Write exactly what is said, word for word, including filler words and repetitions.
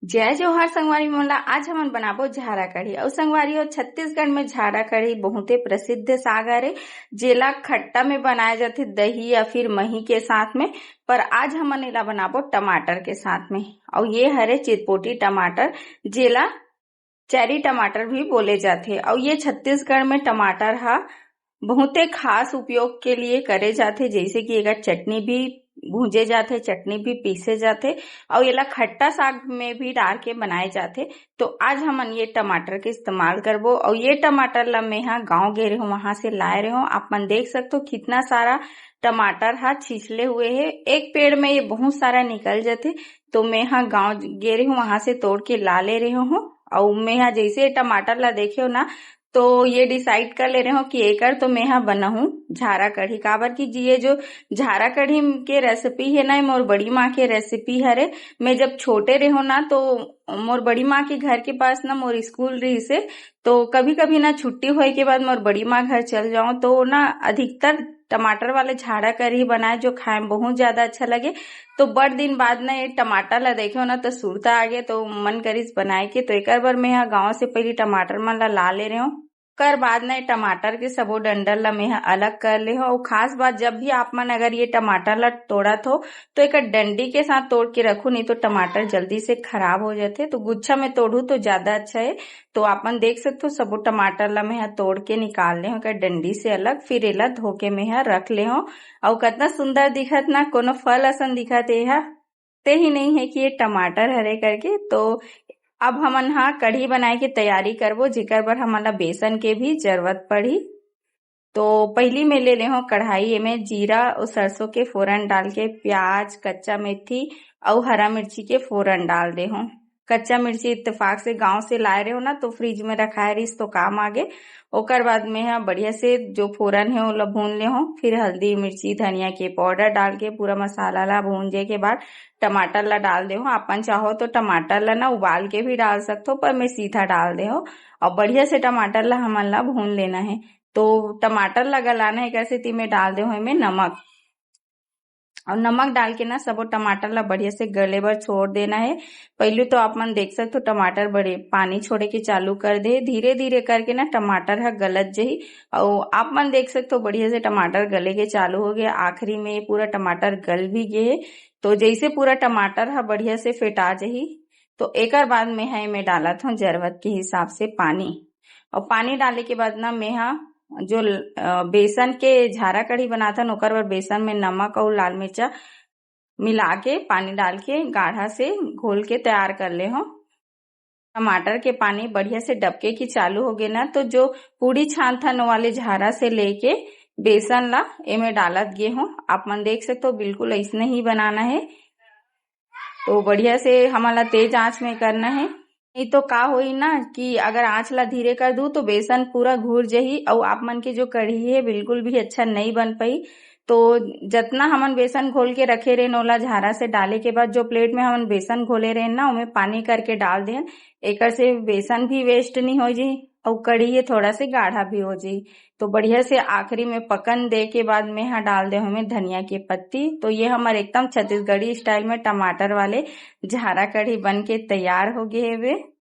जय जोहार संगवारी मन ला। आज हमन बनाबो झारा कढ़ी। अउ संगवारी हो, छत्तीसगढ़ में झारा कढ़ी बहुते प्रसिद्ध साग हरे, जेला खट्टा में बनाए जाथे दही या फिर मही के साथ में, पर आज हमन एला बनाबो टमाटर के साथ में। अउ ये हरे चिरपोटी टमाटर, जेला चेरी टमाटर भी बोले जाथे। अउ ये छत्तीसगढ़ में टमाटर हा बहुते खास उपयोग के लिए करे जाथे, जैसे कि एकर चटनी भी भूंजे जाथे, चटनी भी पीसे जाथे, अउ एला खट्टा साग में भी डाल के बनाए जाथे। तो आज हमन ये टमाटर के इस्तेमाल करबो। अउ ये टमाटर ला मैं हा गांव गे रहे हूँ, वहां से लाए रहे हूँ। आप मन देख सकते हो कितना सारा टमाटर हा छिछले हुए है। एक पेड़ में ये बहुत सारा निकल जाथे, तो मैं हा गांव गे रहे हूँ, वहां से तोड़ के ला ले रहे हूँ। अउ मैं हा जैसे टमाटर ला देखे हो ना, तो ये डिसाइड कर ले रहे हो कि एकर तो मैं हा बनाहूँ झारा कढ़ी। काबर कि जी, ये जो झारा कढ़ी के रेसिपी है ना, ये मोर बड़ी माँ के रेसिपी हरे। मैं जब छोटे रहे हो ना, तो मोर बड़ी माँ के घर के पास ना मोर स्कूल रही से, तो कभी कभी ना छुट्टी होए के बाद मोर बड़ी माँ घर चल जाऊं, तो ना अधिकतर टमाटर वाले झारा कढ़ी बनाए, जो खाए में बहुत ज्यादा अच्छा लगे। तो बड़ दिन बाद ना ये टमाटर ला देखे हो ना, तो सुरता आ गए, तो मन करिस बनाए के। तो एकर बर मैं हा गांव से पहले टमाटर मन ला ला ले रहे हूँ। ओकर बाद ना ये टमाटर के सबो डंडल ला मैं हा अलग कर ले हूँ। अउ खास बात, जब भी आप मन अगर ये टमाटर ला तोड़त हो, तो एकर डंडी के साथ तोड़ के रखो, नहीं तो टमाटर जल्दी से खराब हो जाथे। तो गुच्छा में तोड़ू तो ज्यादा अच्छा है। तो आप मन देख सकते हो, सबो टमाटर ला मैं हा तोड़ के निकाल ले हूँ एकर डंडी से अलग। फिर एला धो के मैं हा रख ले हूँ। अउ कितना सुंदर दिखत ना, कोनो फल असन दिखत ये हा। ते ही नहीं है कि ये टमाटर हरे करके। तो अब हमन हा कढ़ी बनाए के तैयारी करबो, जेकर बर हमन ला बेसन के भी जरूरत पड़ी। तो पहली मैं ले ले हूँ कढ़ाई, एमे जीरा और सरसों के फोरन डाल के प्याज, कच्चा मेथी और हरा मिर्ची के फोरन डाल दे हूँ। कच्चा मिर्ची इत्तेफाक से गांव से लाए रहे हो ना, तो फ्रिज में रखाए रहिस तो काम आ गे। ओकर बाद मैं हा बढ़िया से जो फोरन है ओला भून ले हूँ। फिर हल्दी, मिर्ची, धनिया के पाउडर डाल के पूरा मसाला ला भूंजे के बाद टमाटर ला डाल दे हूँ। अपन चाहो तो टमाटर ला ना उबाल के भी डाल सकते हो, पर मैं सीधा डाल दे हूँ। और बढ़िया से टमाटर ला हमन ला भून लेना है। तो टमाटर ला गलाना है, कैसे ती मैं डाल दे हूँ एमे नमक। और नमक डाल के ना सबो टमाटर ला बढ़िया से गले बर छोड़ देना है। पहले तो आप मन देख सकते हो टमाटर बड़े पानी छोड़े के चालू कर दे, धीरे धीरे करके ना टमाटर ह गलत जही। और आप मन देख सकते हो बढ़िया से टमाटर गले के चालू हो गया। आखिरी में पूरा टमाटर गल भी गए है। तो जैसे पूरा टमाटर ह बढ़िया से फेटा जही, तो एकर बाद में है मैं डालत हूँ जरूरत के हिसाब से पानी। और पानी डाले के बाद ना मैं हा जो ल-, अ, बेसन के झारा कढ़ी बनाथन, ओकर बर बेसन में नमक और लाल मिर्चा मिला के पानी डाल के गाढ़ा से घोल के तैयार कर ले हो। टमाटर के पानी बढ़िया से डबके की चालू हो गए ना, तो जो पूड़ी छानथन वाले झारा से लेके बेसन ला एमे डालत गे हो। आप मन देख सकते हो, बिल्कुल ऐसने ही बनाना है। तो बढ़िया से हमन ला तेज आंच में करना है, नहीं तो का होई ना कि अगर आंच ला धीरे कर दू तो बेसन पूरा घुर जही, अउ आप मन के जो कढ़ी है बिल्कुल भी अच्छा नहीं बन पाई। तो जतना हमन बेसन घोल के रखे रहेन ओला झारा से डाले के बाद जो प्लेट में हमन बेसन घोले रहेन ना, ओमे पानी करके डाल देन, एकर से बेसन भी वेस्ट नहीं हो जी, अउ कढ़ी ये थोड़ा से गाढ़ा भी हो जी। तो बढ़िया से आखिरी में पकन दे के बाद में हा डाल दे हमें धनिया के पत्ती। तो ये हमर एकदम छत्तीसगढ़ी स्टाइल में टमाटर वाले झारा कढ़ी बन के तैयार हो गए हेवे।